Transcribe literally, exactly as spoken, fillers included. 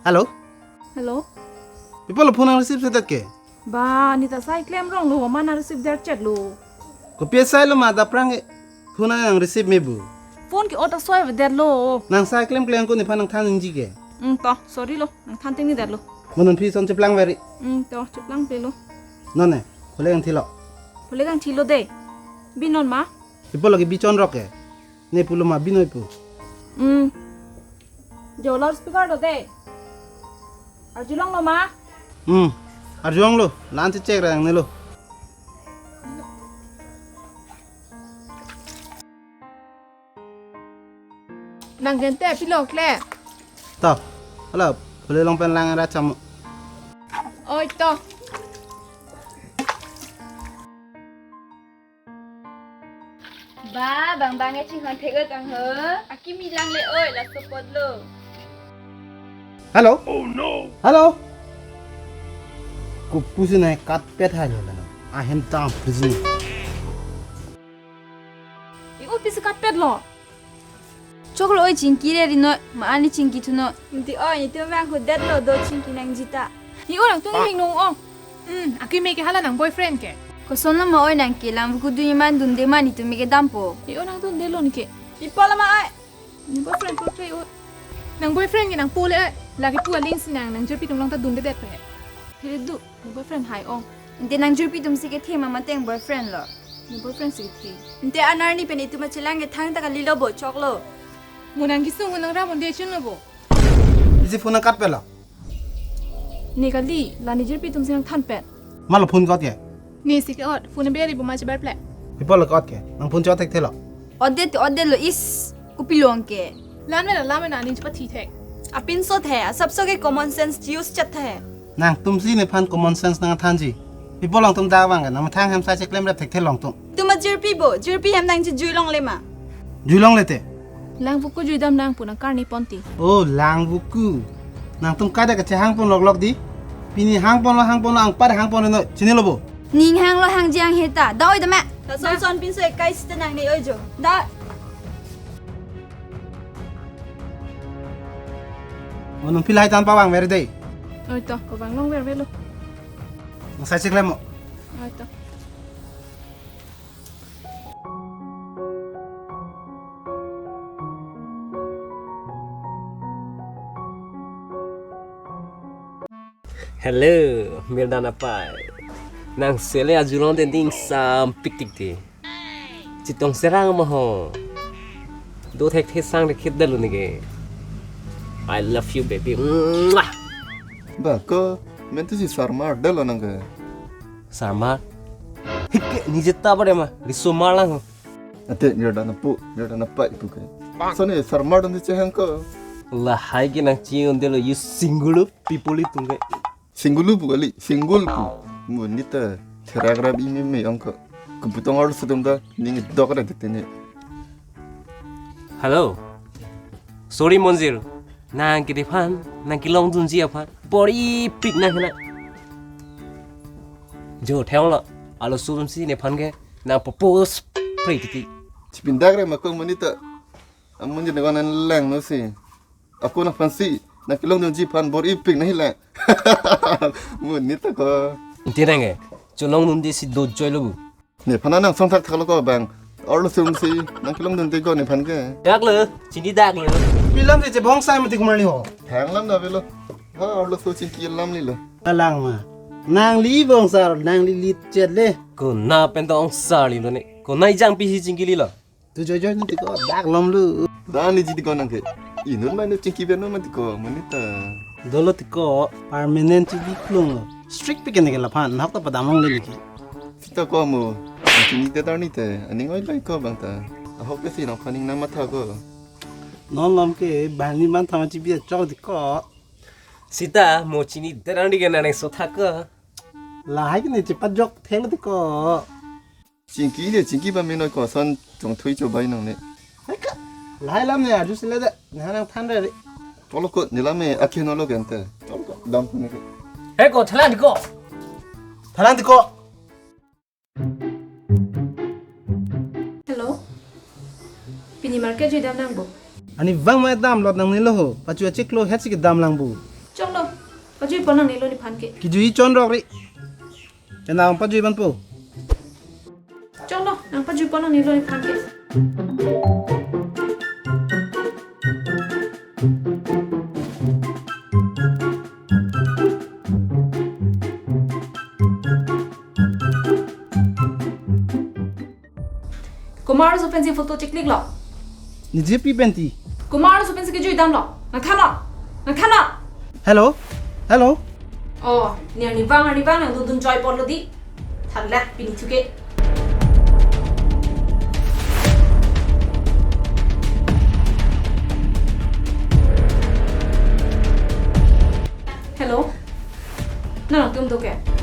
Hello? Hello? Pi apotlo phone nang receive sedet ke? Ba, neta sai klemrong lo, ma nang receive der chet lo. Kopi asai lo ma dak aphrang ke phone nang receive me bu? Phone ke-ot asoi avedet lo. Nang sai klemklem ko nephan nangthan ningje ke. Hmm, to, sorry lo, nangthan tengne det lo. Mo non phi son cheplang veri. Hmm, to, cheplang pe lo. Non ne, phule kangthilo. Phule kangthilo de. Binon ma? Pi apotlo ke bichonrok ke. Ne pulo ma binoi pu. Hmm. Jo loudspeaker do de. Arjulonglo ma? Hmm. Arjulonglo. La-an si check ra nangne lo. Nang gente pilo kle. To. Hello. Phule long pen lang ra cham. Oi to. Ba, bang bang e chinghon thek-et ang ho. Akimi lang le oi, laso apotlo. Hello? Oh no! Hello? Kopusi nai katpet hai lo lana. Ahem tang prison. I-o pisi katpet lo. Choklo oi chingki re rinoi, ma ani chingki thunoi. Nti oi, nitum vang hudet lo do chingki nangji ta. I-o nangtum ning nung ong. Hmm, akimi ke hala nang boyfriend ke. Koson lo ma oi nang ke lang buku dun iman dunde ma nitum ke dampo. I-o nang dunde lo neke. Pi apotlo ma oi. Ni boyfriend po pe oi. Nang boyfriend ke nang pule oi. Lake pu aling si nang, nang jirpi atum along ta dundedet pe. Phere du. Ne boyfriend hai ong. Nte nang jirpi atum si kethe ma mate nang boyfriend lo. Ne boyfriend si kethe. Nte anerni pen itum achelang ke thangta kalilo bo choklo. Mo nang kesung mo nang ra mo de chun lo bo. Isi phone nang katpet lo. Ne kali, la ne jirpi atum si nangthan pet. Malo phone ke-ot ke. Ne si ke-ot, phone beri bo ma chebar ple. Pi apotlo ke-ot ke. Nang phone che-ot thekthe lo. Ot det, ot det lo is. Kopi long ke. Lan mena, lan mena, ning chepathi thek. Apinso the, asapso ke common sense use chet the. Nangtum si nephan common sense nangthanji. Pi apotlo nangtum dak vang ke, nang mathang hem sai cheklem rep thekthe lo nangtum. Itum ajirpi bo, jirpi hem nangchejui longle ma. Jui longle te. Lang buku juidam nang pu nang karni ponti. Oh, lang buku. Nangtum kada kachehang pon loklok di. Pini hang ponlo, hang ponlo, anpar hang ponlo, chinilo bo. Ning hanglo hangji hang heta. Da oi da ma. Lason son pinso ekai sita nangne oi jo. Da. Mo non phi lahai than pavang ver de. Oi to, ko vang long ver velo. Nang sai cheklem mo. Oi to. Hello, Mirdan apai. Nang sele ajulong den ding sampik tik ti. Chitong serang mo ho. Do thekthe sang thekthe det lo neke. I love you, baby. Mwah! Ba ko, mentu si sarmar det lo nang ke. Sarmar? Hike, nije ta ba de ma, riso mar lang ho. Ate, Mirdan apu, Mirdan apai pu ke. Sone sarmar dan chehang ko. Lahai ke nang chiun de lo, you single people itu ke. Single pu kali, single pu. Mo neta therak rap imi me ong ko. Keputong arloso atum ta, ning dok ra tene. Hello. Sorry Monzir. Nang kedephan, nang kelong dunji aphan. Bor-ipik nang hena. Jo, theong lo. Arloso atum si nephan ke nang propose pre titi. Chipindak re ma ko mo neta. Amun je negon an lang no si. Ako nangphan si, nang kelong dunji aphan bor-ipik nang hilang. Mo neta ko. Nti nang ke, chelong dunde si dojoi lo bu. Nephan nang song thakthak lo ko bang. Arloso atum si, nang kelong dunde ko nephan ke. Dak lo, chini dak lo. Pi alam si chebong sai mati kumar ni ho. Thang lam na velo. Ha, arloso chingki lam lilo. Alang ma. Nangli bong sar, nangli lit chet le. Ko na pen to ong sar lilo ne. Ko na ijang pi si chingki lilo. Tu joijoi nangtiko, dak lom lu. Da niji tiko nang ke. Inut ma inut chingki pen non ma tiko, mo neta. Dolo tiko, permanent chidi klung lo. Strict pi kene ke laphan, nahok ta padam longle niki. Sita ko mo, chinine det arni te, aning oi lai ko bang ta. Ahok ke si nang phaning nang matha ko. Non lom ke, bani man thama chibi chok tiko. Sita, mo chinine det arni ke nang so tha ko. Lahai ke ne chepajok thelo tiko. Chingki le, chingki ba menoi ko son chongthui chobai nang ne. Hai ka, lahai lam ne arju sile de, ne nang than re. Tolo ko, ne lam ne akhe no lo gente. Tolo ko, dam ko ne ke. He ko, thalang tiko. Thalang tiko. Hello. Pini market jui dam nang bo. Ani vang ma dam lot nangne lo ho. Pachu achiklo het si kedam lang bu. Cho Pajui pon nangne lo nephan ke. Kijui chon rok ri. Te nang pajui ban po. Chon lo, nang pajui pon nangne lo nephan ke. Komat arloso pensi photo cheklik lo? Niji pi penti. Komat arloso pensi kejui dam lo? Nang than lo? Nang than lo? Hello? Hello? Oh, ni arnivang, arnivang nangdundun choi pon lo di. Than la, pini thu ke. Hello? Nang atum do ke?